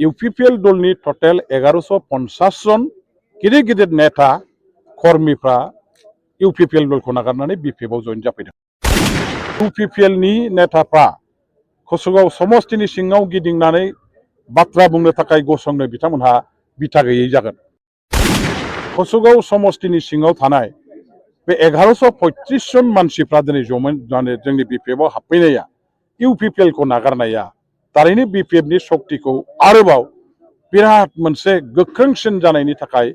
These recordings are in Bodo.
इउपिपिएल दलनि टटेल 1150 जन गिदिर गिदिर नेता कर्मीफ्रा इउपिपिएल दलखौ नागारनानै बिपिएफआव जइन जाफैदों। इउपिपिएलनि नेताफ्रा कसुगाव समस्तिनि सिङाव गिदिंनानै बाथ्रा बुंनो थाखाय गसंनो बिथांमोनहा बिथा गैयै जागोन। कसुगाव समस्तिनि सिङाव थानाय बे 1135 जन मानसिफ्रा दिनै जोंनि बिपिएफआव हाबफैनाया इउपिपिएलखौ नागारनाया थारैनो बिपिएफनि शक्तिखौ आरोबाव बिराद मोनसे गोख्रोंसिन जानायनि थाखाय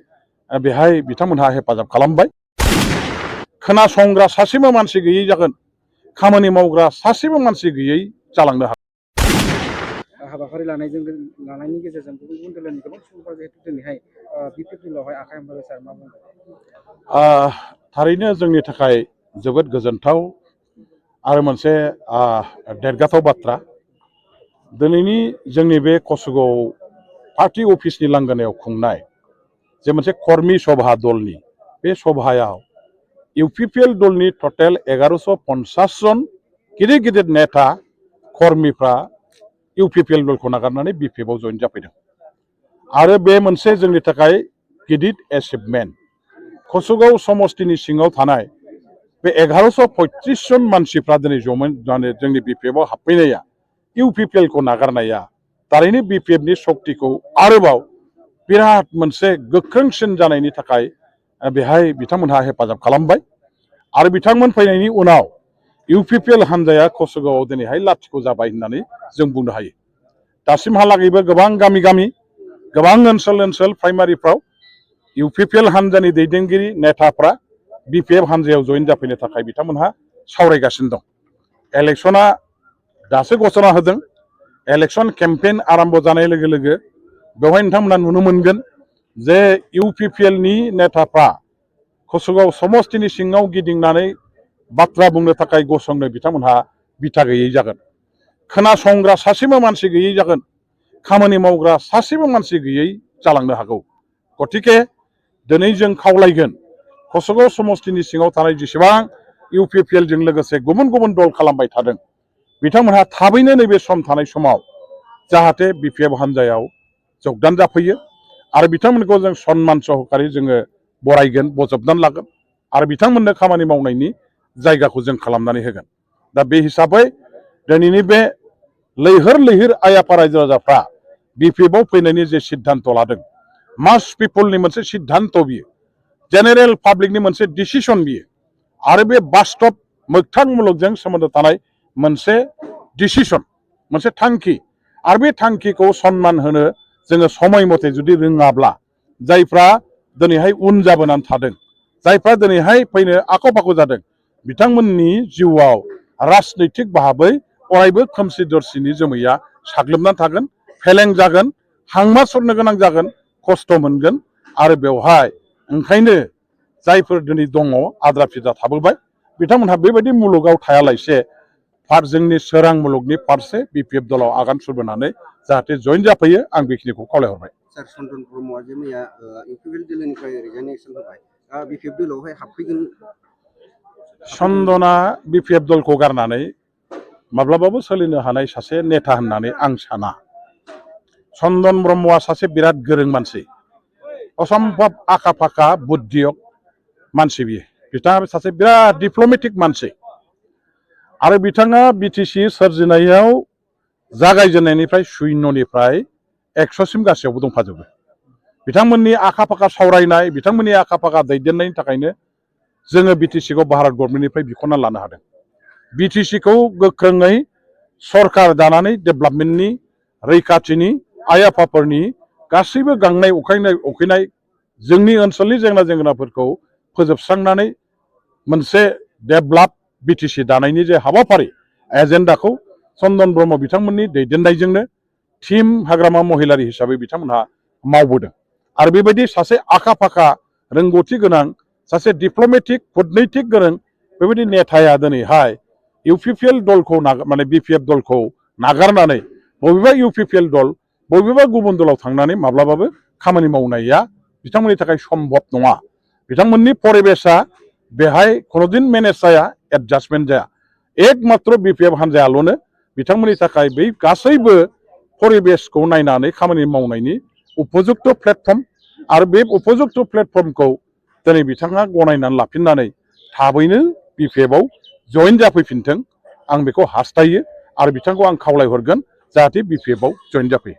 बेहाय बिथांमोनहा हेफाजाब खालामबाय। खोनासंग्रा सासेबो मानसि गैयै जागोन, खामानि मावग्रा सासेबो मानसि गैयै जालांनो हागोन। हाबाफारि लानायनि गेजेरजों गुबुन गुबुन दोलोनि गोबां सुबुंफोरा जिहेतु दिनैहाय बिपिएफआवहाय आखाइ हमबाय सार, मा बुंदों? थारैनो जोंनि थाखाय जोबोद गोजोनथाव आरो मोनसे देरगाथाव बाथ्रा। दिनैनि जोंनि बे कसुगाव पार्टी अफिसनि लांगोनायाव खुंनाय जे मोनसे कर्मी सभा दलनि बे सभायाव इउपिपिएल दलनि टटेल 1150 जन गिदिर गिदिर नेता कर्मीफ्रा इउपिपिएल दलखौ नागारनानै बिपिएफआव जइन जाफैदों आरो बे मोनसे जोंनि थाखाय गिदिर एचिभमेन्ट। कसुगाव समस्तिनि सिङाव थानाय बे 1135 जन मानसिफ्रा दिनै जोंनि बिपिएफआव हाबफैनाया इउपिपिएलखौ नागारनाया थारैनो बिपिएफनि शक्तिखौ आरोबाव बिराद मोनसे गोख्रोंसिन जानायनि थाखाय बेहाय बिथांमोनहा हेफाजाब खालामबाय आरो बिथांमोन फैनायनि उनाव इउपिपिएल हान्जाया कसुगावआव दिनैहाय लाथिख' जाबाय होननानै जों बुंनो हायो। दासिमहालागैबो गोबां गामि गामि गोबां ओनसोल प्राइमारिफ्राव इउपिपिएल हान्जानि दैदेनगिरि नेताफ्रा बिपिएफ हान्जायाव जइन जाफैनो थाखाय बिथांमोनहा सावरायगासिनो दं। इलेक्शना दासो घोषणा होदों। इलेक्शन केम्पेन आरम्भ जानाय लोगो लोगो बेवहाय नोंथांमोना नुनो मोनगोन जे इउपिपिएलनि नेताफ्रा कसुगाव समस्तिनि सिङाव गिदिंनानै बाथ्रा बुंनो थाखाय गसंनो बिथांमोनहा बिथा गैयै जागोन। खोनासंग्रा सासेबो मानसि गैयै जागोन, खामानि मावग्रा सासेबो मानसि गैयै जालांनो हागौ। गतिके दिनै जों खावलायगोन कसुगाव समस्तिनि सिङाव थानाय जेसेबां इउपिपिएलजों लोगोसे गुबुन गुबुन दल खालामबाय थादों बिथांमोनहा थाबैनो नैबे सम थानाय समाव जाहाथे बिपिएफ हान्जायाव जगदान जाफैयो आरो बिथांमोनखौ जों सन्मान सहकारै जोङो बरायगोन, बजबनानै लागोन आरो बिथांमोननो खामानि मावनायनि जायगाखौ जों खालामनानै होगोन। दा बे हिसाबै दिनैनि बे लैहोर आइ आफा रायजो राजाफ्रा बिपिएफआव फैनायनि जे सिद्धान्त लादों, मास पिपलनि मोनसे सिद्धान्त बियो, जेनेरेल पाब्लिकनि मोनसे डिसिसन बियो आरो बे बास्तब मोगथां मुलुगजों सोमोन्दो थानाय मोनसे डिसिसन, मोनसे थांखि आरो बे थांखिखौ सन्मान होनो जोङो समय मथे जुदि रोङाब्ला जायफ्रा दिनैहाय उन जाबोनानै थादों, जायफ्रा दिनैहाय फैनो आख' फाख' जादों बिथांमोननि जिउआव राजनैतिक भाबै अरायबो खोमसि दरसिनि जोमैया साग्लोबनानै थागोन, फेलें जागोन, हांमा सरनो गोनां जागोन, खस्थ' मोनगोन आरो बेवहाय ओंखायनो जायफोर दिनै दङ आद्रा फिद्रा थाबोबाय बिथांमोनहा बेबायदि मुलुगाव थायालासे जोंनि सोरां मुलुगनि फारसे बिपिएफ दलाव आगान सुरबोनानै जाहाथे जइन जाफैयो, आं बेखिनिखौ खावलायहरबाय। सार, चन्दन ब्रह्मआ जे मैया इउपिपिएल दोलोनिफ्राय रिजाइनेसन होबाय, बिपिएफ दोलोआवहाय हाबफैगोन? चन्दना बिपिएफ दलखौ गारनानै माब्लाबाबो सोलिनो हानाय सासे नेता होननानै आं साना। चन्दन ब्रह्मआ सासे बिराद गोरों मानसि, असम्भब आखा फाखा बुद्धियक मानसि बियो। बिथाङा सासे बिराद डिप्ल'मेटिक मानसि आरो बिथाङा बिटिसि सोरजिनायाव जागायजेननायनिफ्राय शून्यनिफ्राय 100सिम गासैयावबो दंफाजोबो। बिथांमोननि आखा फाखा सावरायनाय, बिथांमोननि आखा फाखा दैदेननायनि थाखायनो जोङो बिटिसिखौ भारत गभर्नमेन्टनिफ्राय बिख'ना लानो हादों। बिटिसिखौ गोख्रोङै सरकार दानानै डेभेलपमेन्टनि, रैखाथिनि, आइ आफाफोरनि गासैबो गांनाय उखैनाय जोंनि ओनसोलनि जेंना जेंनाफोरखौ फोजोबस्रांनानै मोनसे डेभेलप बिटिसि दानायनि जे हाबाफारि एजेन्डाखौ चन्दन ब्रह्म बिथांमोननि दैदेननायजोंनो टीम हाग्रामा महिलारि हिसाबै बिथांमोनहा मावबोदों आरो बेबायदि सासे आखा फाखा रोंगौथि गोनां सासे डिप्ल'मेटिक कूटनैतिक गोरों बेबायदि नेताया दिनैहाय इउपिपिएल दलखौ माने बिपिएफ दलखौ नागारनानै बबेबा इउपिपिएल दल बबेबा गुबुन दलाव थांनानै माब्लाबाबो खामानि मावनाया बिथांमोननि थाखाय सम्भब नङा। बिथांमोननि परिबेसा बेहाय खुनुदिन मेनेज जाया, एडजास्टमेन्ट जाया। एकमात्र बिपिएफ हान्जायाल'नो बिथांमोननि थाखाय बै गासैबो परिबेसखौ नायनानै खामानि मावनायनि उपजुक्त प्लेटफर्म आरो बे उपजुक्त प्लेटफर्मखौ दिनै बिथाङा गनायनानै लाफिननानै थाबैनो BPF आव जइन जाफैफिनथों आं बेखौ हास्थायो आरो बिथांखौ आं खावलायहरगोन जाहाथे BPF आव जइन जाफैयो।